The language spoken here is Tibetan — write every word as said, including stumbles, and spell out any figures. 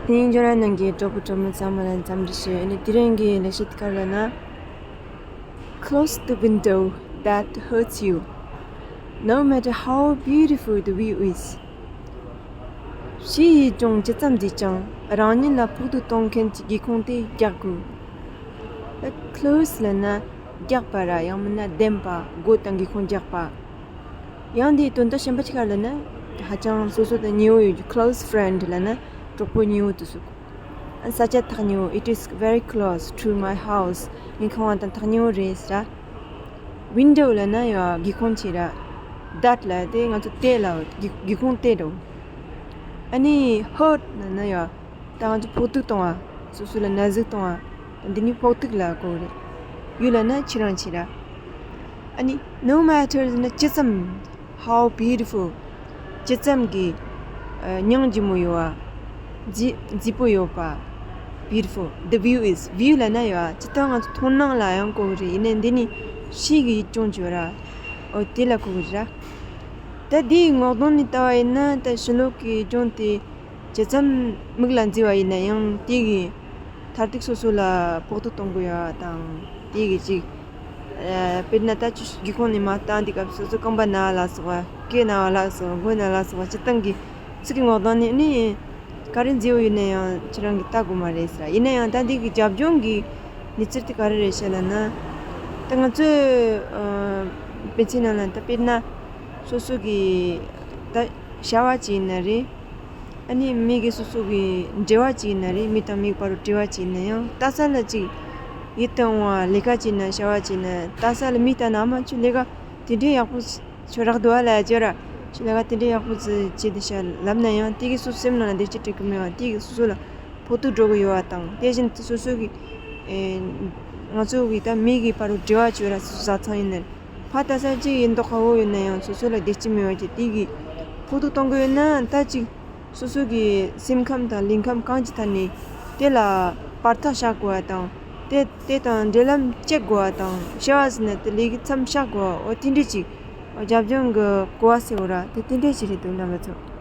དེ་ཡིན་འབྱོར་ར་ནང་གི་གྲོགས་པོ་གྲོགས་མོ་ཚང་མ་ལ་འཚམས་འདྲི་ཞུ། ཨ་ནི་དེ་རིང་གི་ལས་བྱེད་ག་རེ་ལབ་ན། Close the window that hurts you, no matter how beautiful the view is. ཕྱི་ཡི་ལྗོངས་ཇི་ཙམ་མཛེས་ཀྱང་རང་ཉིད་ལ་ཕོག་ཐུག་གཏོང་མཁན་གྱི་སྒེའུ་ཁུང་དེ་རྒྱག་དགོས། Close ལབ་ན་རྒྱག་པ་ར་ཡང་མིན་ན་ལྡེམ་པ། སྒོ་དང་སྒེའུ་ཁུང་རྒྱག་པ། ཡང་དེའི་དོན་དག་གཞན་པ་ཅིག་ག་རེ་ལབ་ན། ཧ་ཅང་སོ་སོ་དང་ཉེ་བོ་ཡོད་རྒྱུ། Close friend ལབ་ན་གྲོགས་པོ་ཉེ་བོ་དེ་ཟེར་གོ། ས་ཆ་ཐག་ཉེ་བོ། It is very close to my house. ངའི་ཁང་བ་དང་ཐག་ཉེ་བོ་རེད་ཟེར་ར། Window ལབ་ན་ཡང་སྒེའུ་ཁུང་ཅིག་ར། That ལབ་དེ་ང་ཚོ་དེ་ལབ། སྒེའུ་སྒེའུ་ཁུང་དེ་འདྲ་བོ། ཨ་ནི་hurt ལབ་ན་ཡང་ད་ང་ཚོ་ཕོག་ཐུག་གཏོང་བ། སོ་སོ་ལ་ན་ཟུག་གཏོང་བ། འདི་ནི་ཕོག་ཐུག་ལ་གོ་རེད། You ལབ་ན་ཁྱེད་རང་ཅིག་ར། ཨ་ནི་no matter ལབ་ན་ཇི་ཙམ། How beautiful. ཇི་ཙམ་གྱི་ཨ་སྙིང་རྗེ་མོ་ཡོད་པ། མཛེས་མཛེས་པོ་ཡོད་པ། Beautiful. The view is. View ལབ་ན་ཡོད་པ། ཇི་ལྟར་ང་ཚོ་མཐོང་སྣང་ལ་ཡང་གོ་གི་རེད། ཡིན་ནའི་འདི་ནི་ཕྱི་གི་ཡུལ་ལྗོངས་ཅིག་ཡོད་ར། འོ་དེ་ལ་གོ་གི་རེད་ར། ད་འདིའི་ངོ་གདོང་ནས་ལྟ་བ་ཡིན་ན། ད་ཕྱི་ལོགས་ཀྱི་ལྗོངས་དེ་ཇི་ཙམ་མིག་ལ་མཛེས་པ་ཡིན་ན་ཡང་། དེ་གི་མཐར་ཐུག་སོ་སོ་ལ་ཕོག་ཐུག་གཏོང་གི་ཡོད་པ་དང་། དེ་གི་ཅིག་ཨ་དཔེར་ན་ད་ཅི་སྒེའུ་ཁུང་ནས་མར་ལྟ་འདི་སྐབས་སོ་སོ་རྐང་པ་ན་བ་ལ་སོགས་པ། སྐེ་ན་བ་ལ་སོགས་པ། མགོ་ན་བ་ལ་སོགས་པ། སྤྱིར་བཏང་གི་ཚིག་གི་ངོ་གདོང་ནས་ནི་ག་རེ་མཛེས་པོ་ཡོད་ན་ཡང་ཁྱེད་རང་གིས་ལྟ་དགོས་མ་རེད་ཟེར། ཡིན་ན་ཡང་ད་འདི་གི་རྒྱབ་ལྗོངས་ཀྱི་གནས་ཚུལ་དེ་ག་རེ་རེད་ཤག་ལབ་ན། ད་ང་ཚོའི་ཨ་དཔེ་ཆའི་ནང་ལ་ད་དཔེར་ན་སོ་སོ་གི་ད་བྱ་བ་ཅིག་ཡིན་ན་རེད། ཨ་ནི་མི་གི་སོ་སོ་གི་འབྲེལ་བ་ཅིག་ཡིན་ན་རེད། མི་དང་མིའི་བར་དུ་འབྲེལ་བ་ཅིག་ཡིན་ན་ཡང་། ལྟ་ས་ལ་ཅིག་ཡིད་དུ་འོང་བ། ལས་ཀ་ཅིག་ཡིན་ན། བྱ་བ་ཅིག་ཡིན་ན། ལྟ་ས་ལ་མི་ལྟ་ན། མ་ཁྱོད་ལས་ཀ་དེ་འདྲའི་ཡག་པོ་ཁྱོད་རག་འདུག་ཨ་ལབ་ཡ་ཅིག་ཡོད་ར། ཁྱོད་ལས་ཀ་དེ་འདྲའི་ཡག་པོ་ཅིག་བྱེད་འདུག་ཤག་ལབ་ན་ཡང་། དེ་གིས་སོ་སོའི་སེམས་ནང་ལ་བདེ་སྐྱིད་སྤྲད་གི་མེད་པ། དེ་གིས་སོ་སོ་ལ་ཕོག་ཐུག་འགྲོ་གི་ཡོད་པ་དང་། དེ་བཞིན་དུ་སོ་སོ་གི་ཨེ་ང་ཚོ་གི་ད་མི་གི་བར་དུ་འབྲེལ་བ་ཅིག་ཡོད་ར། སོ་སོ་བཟའ་ཚང་ཡིན་ན་རེད། ཕར་ལྟ་ས་ཅིག་ཡིན་མདོག་ཁ་པོ་ཡོད་ན་ཡང་སོ་སོ་ལ་བདེ་སྐྱིད་མེད་པ་ཅིག་དེ་གི་ཕོག་ཐུག་གཏོང་གི་ཡོད་ན། ད་ཅིག་སོ་སོ་གི་སེམས་ཁམས་དང་ལུས་ཁམས་གང་ཅིའི་ཐད་ནས་དེ་ལ་བར་ཐག་བཞག་དགོས་པ་དང་། དེ་དེ་དང་འབྲེལ་ལམ་བཅད་དགོས་པ་དང་། བྱ་བ་ཟེར་ན་དེ་ལས་ཀའི་མཚམས་བཞག་དགོས་པ། འོ་དེ་འདྲ་ཅིག་རྒྱབ་ལྗོངས་ཀྱི་གོ་བ་ཟེར་བ་ར། དེ་དེ་འདྲ་ཅིག་རེད་འདུག་རྣམ་པ་ཚོ།